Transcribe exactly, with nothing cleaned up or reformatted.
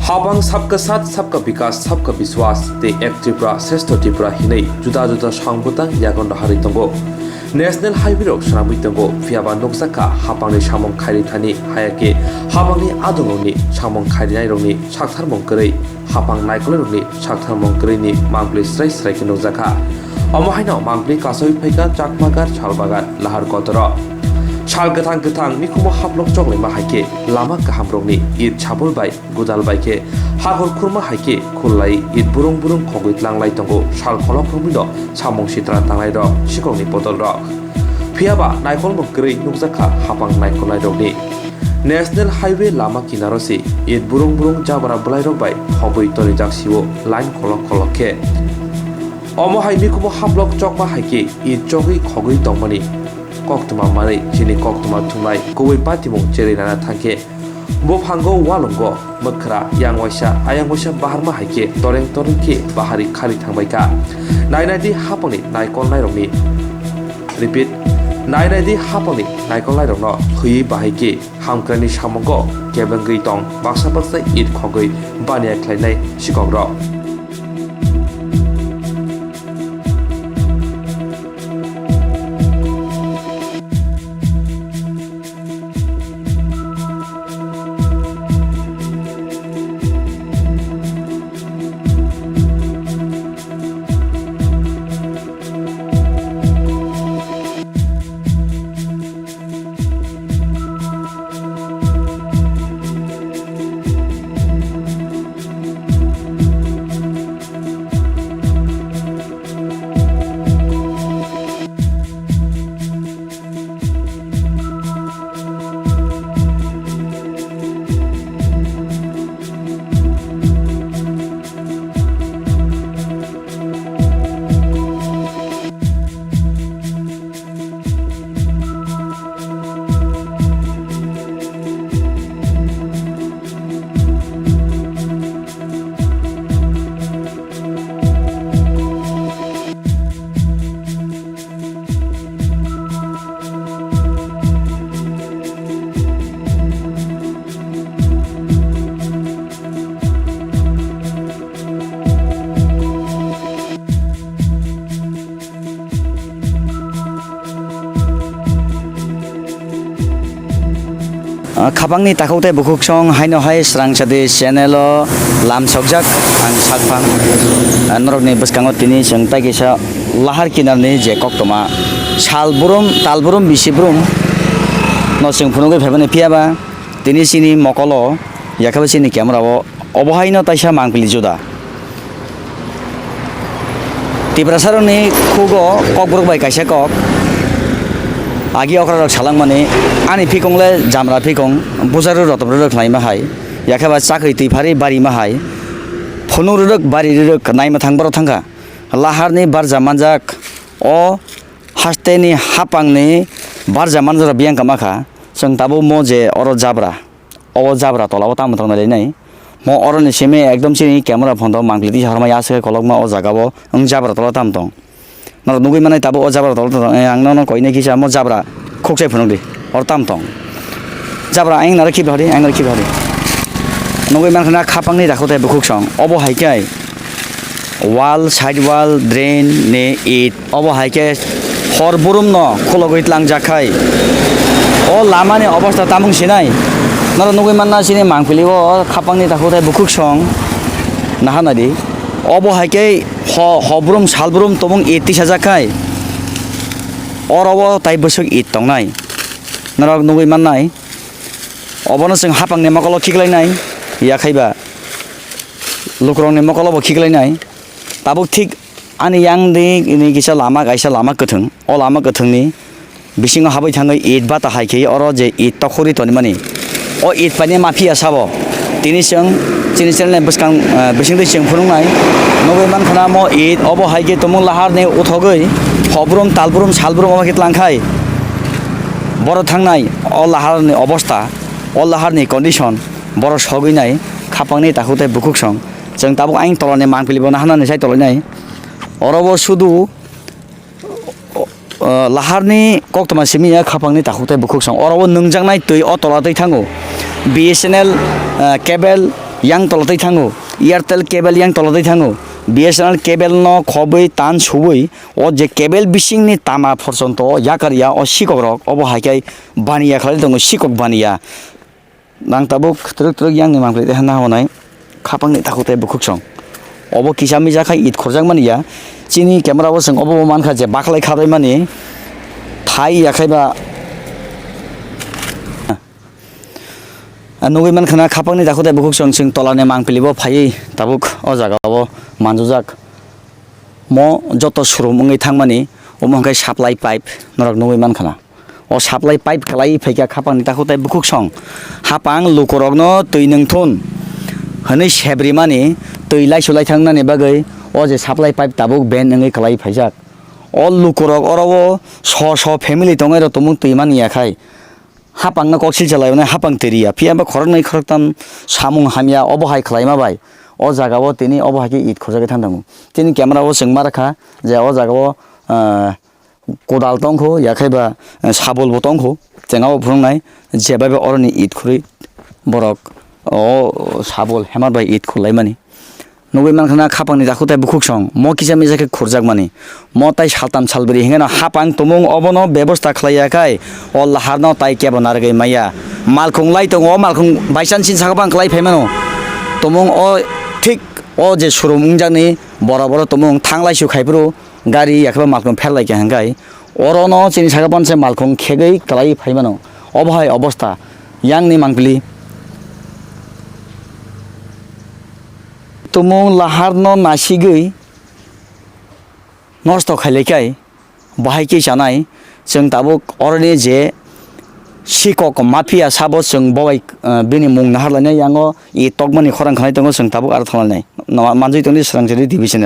Habang Sabka Saath, Sabka Bikas, Sabka Biswas tei Ek Tripura, Shrestho Tripura hinwi juda juda song bwtang yagon roharwi tongo. National Highway rok swnamwi tongo, phiya ba nukjakha habangni samung khairwi thani, haya khe habangni adongrokni samung khairwinairokni saktharmung kwrwi, habang naikolnairokni saktharmung kwrwini mangpli srai srai khe nukjakha. Omo haino mangpli kasaui phaikha Chakmagar, Salbagan, Lahar Kotoro. Sal kwthang kwthang mikhumo haplok choklaima hai khe lama kahamrokni it sabul bai gudal bai khe hakhor khurma hai khe khullai it burung burung khogwi tlanglai tongo sal kholok romwino samung sitra tangnairok sikokni bodolrok. Phiya ba naikolmung kwrwi nukjakha habang naikolnairokni. National Highway lama kinaro se it burung burung jabra bwlairok bai hobwi torijak sio line kholok kholok khe. Omo hai mikhumo haplok chokma hai khe it chogwi khogwi tongmani koktwma manwi chini koktwma thumnai kubui patimung cherwi nana thang khe, buphango, walungo, mwkhra, yang waisa, ayang waisa baharma hai khe toreng toreng khe bahari khari thangbai kha. Nai nai di hapangni naikolnairokni, repeat, nai nai di hapangni naikolnairokno hwiwi bahai khe hamkraini samungo kebengwi tong baksa baksa it khogwi baniya khlainai sikokrok. Ah, khapangni takhuk tei bukhuk song haino hai Srangchati channel o lamsokjak ang sakphang. Ah, norokni bwskango tini chwng tai kisa lahar kinarni je koktwma sal brum, tal brum, bisi brum no chwng phunugwi phaimani, phiya ba tini chini mokolo, yakhe bo chini camera o obo haino taisa mangpili juda. Tiprasarokni khugo kokborok bai kaisa kok. Agi okrarok salangmani, ani phikong le jamra phikong, bujaru rotom rwrwk khlaima hai, yakhe ba chakri twi phari barima hai, phunuk rwrwk bari rwrwk naima thang borok thangkha. Laharni barja manjak, o hasteni hapangni barja manjak rok biyang kama kha. Chwng tabuk mo je oro jabra. Obo jabra tola o tamo tong nai nai. Mo oro ni simi ekdom chini camera phone to mangpili tisa horma ya se kolokma o jaga o wng jabra tola tam tong. Norok nugui manai tabuk o jabra tola tong. Eh, ang nono koi nai kisa mo jabra khuk sai phunuk di. Oro tam tong. Jabra ang naro khibi hori, ang naro khibi hori. Nugui mankha na khapang ni dakho tai bukhuk song. Obo hai khe. Wall, side wall, drain ni it. Obo hai khe hor burum no khulogwi tlangjak khai. O lama ni obostha tamung sinai. Norok nugui manna chini mangpili o khapang ni takhuk tai bukhuk song. Naha nai di. Obo hai khe ho, ho burum, sal burum tobung it tisajak khai. Oro o tai bwswk it tongnai. Norok nugui mannai. Obono chwng hapang ni mokolo khiklai nai. Yakhai ba. Lukurok ni mokolo bo khiklai nai. Tabuk thik ani yang di ni kisa lama kaisa lama kwthwng. O lama kwthwng ni bisingo habwi thangwi it bata hai khe oro je it tokhorwi tonimani. O it paine mafia sabo. Tini chwng chini channel ni bwskang, eh, bisingtwi chwng phunuknai. Nugwi mankha na mo it obo hai khe tumung lahar ni uthogwi hobrum talbrum salbrum obo khe tlangkhai. Boro thangnai o lahar ni obostha, o lahar ni condition boro sogwi nai khapang ni takhuk tai bukhuk song. Chwng tabuk ayang tola ni mangpili bo naha nani sai tolai nai. Oro bo sudu, o, o, lahar ni koktwma simi ya khapang ni takhuk tai bukhuk song. Oro bo nungjaknai twi o tola twi thango. B S N L, o, cable, Yang tola twi thango, Airtel cable yang tola twi thango, B S N L cable no khobwi tan subwi o je cable bisingni tama porjonto yakar ya o sikok rok, obo hai khe baniya khlai tongo, sikok baniya. Nang tabuk twrwk twrwk yang ni mangpili tei hwnna hwnai khapang ni takhuk tei bukhuk song. Obo kisa misa khai it khorjak mani ya. Chini camera o chwng obo bo mankha je baklai khabai mani thai ya khai ba. Nugui mankha na khapang ni takhuk tei bukhuk song chwng tola ni mangpili bo phaiwi tabuk o jaga o manjujak. Mo joto surum wngwi thangmani omo hwnkhe supply pipe norok nugui mankha na. O supply pipe kwlai phaikha khapang ni takhuk tei bukhuk song. Hapang lukurokno twi nwng thun hwnwi sebrimani, twi laisu laithang nani bagwi o je supply pipe tabuk ban wngwi kwlai phaijak. O lukurok oro o so so family tongwi rok tumung twi mani ya khai. Hapang no kok silsa lai hapang twi riya. Phiya ba khoroknwi khoroktham samung hamya obo hai khlaima bai. O jaga o tini obo hai khe it khorjagwi thang tongo. Tini camera o chwng ma rwkha je o jaga o, ah, kodal tongkho, yakhai ba, eh, sabol bo tongkho, chwng abo phunuknai, je bai bai oroni it khurui borok o sabol hammer bai it khurlaimani. Nugui mankha na khapang ni takhuk tei bukhuk song, mo kisa misa khe khurjakmani. Mo tai saltam salbri hinkheno hapang tumung obono bebosta khlaiya khai, o lahar no tai kebo narwgwi maya. Malkhung lai tongo, o malkhung by chance saka bang khlai phaimano. Tumung o thik o je surum wngjakni bora bora tumung thanglai su khai phuru, gari yakhe malkhung pherlai kha hwnkhe orono chini saka panse malkhung khegwi kwlaiwi phaimano. Obo hai obosta yangni mangpili. Tumung laharno nasigwi nosto khailaikhai bahai khe chanai chwng tabuk oroni je sikok mafia sabo chwng bobai, eh, bini mung naharlainai yango i tokmani khorang khanai tongo chwng tabuk aro thanglainai. Manjui tongdi Srangchari T V channel.